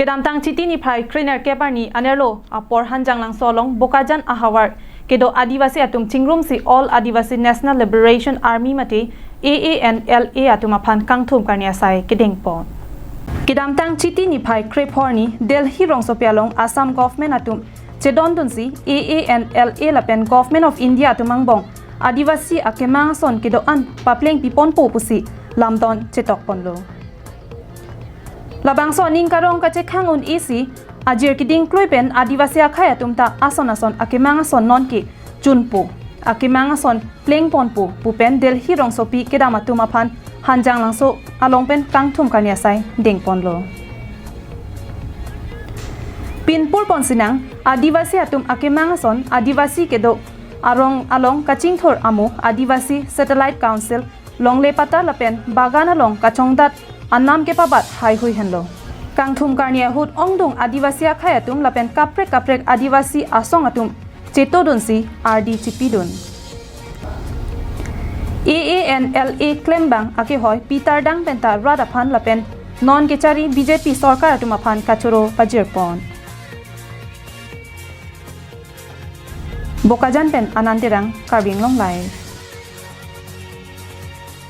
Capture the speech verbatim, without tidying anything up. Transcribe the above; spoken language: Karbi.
Kedamtang Chiti niphai krenerkep arni anerlo apor Hanjanglangso along Bokajan ahavar kedo Adivasi atum chingrumsi All Adivasi National Liberation Army mate A A N L A atum aphan kangthum karni asai kedengpon. Kedamtang Chiti niphai krepho arni Delhi rongsopi along Assam government atum chedondunsi A A N L A lapen Government of India atum angbong Adivasi akemang ason kedo-an paplengpiponpo pusi lamdon chetokponlo. Labangso aning karong kachekhang un-esi ajir keding klui pen Adivasi akhei atum ta ason ason akemang ason nonke chunpo, akemang ason plengponpo pu pen Delhi rongsopi kedam atum aphan Hanjanglangso along pen kangthum karni asai dengponlo. Pinpurpon sinang, Adivasi atum akemang ason Adivasi kedo arong along kachingthur amo Adivasi Satellite Council Longle Patar lapen Bagan along kachongdat anam kepabat haihui henlo. Kangthum karni ahut ongdung Adivasi akhei atum lapen kaprek kaprek Adivasi asong atum chetodunsi ardi chipidun. A A N L A klembang akehoi Peter Dang penta rat aphan lapen non kechari B J P sorkar atum aphan kachoro pajirpon. Bokajan pen Anand Terang, Karbi Anglong Live.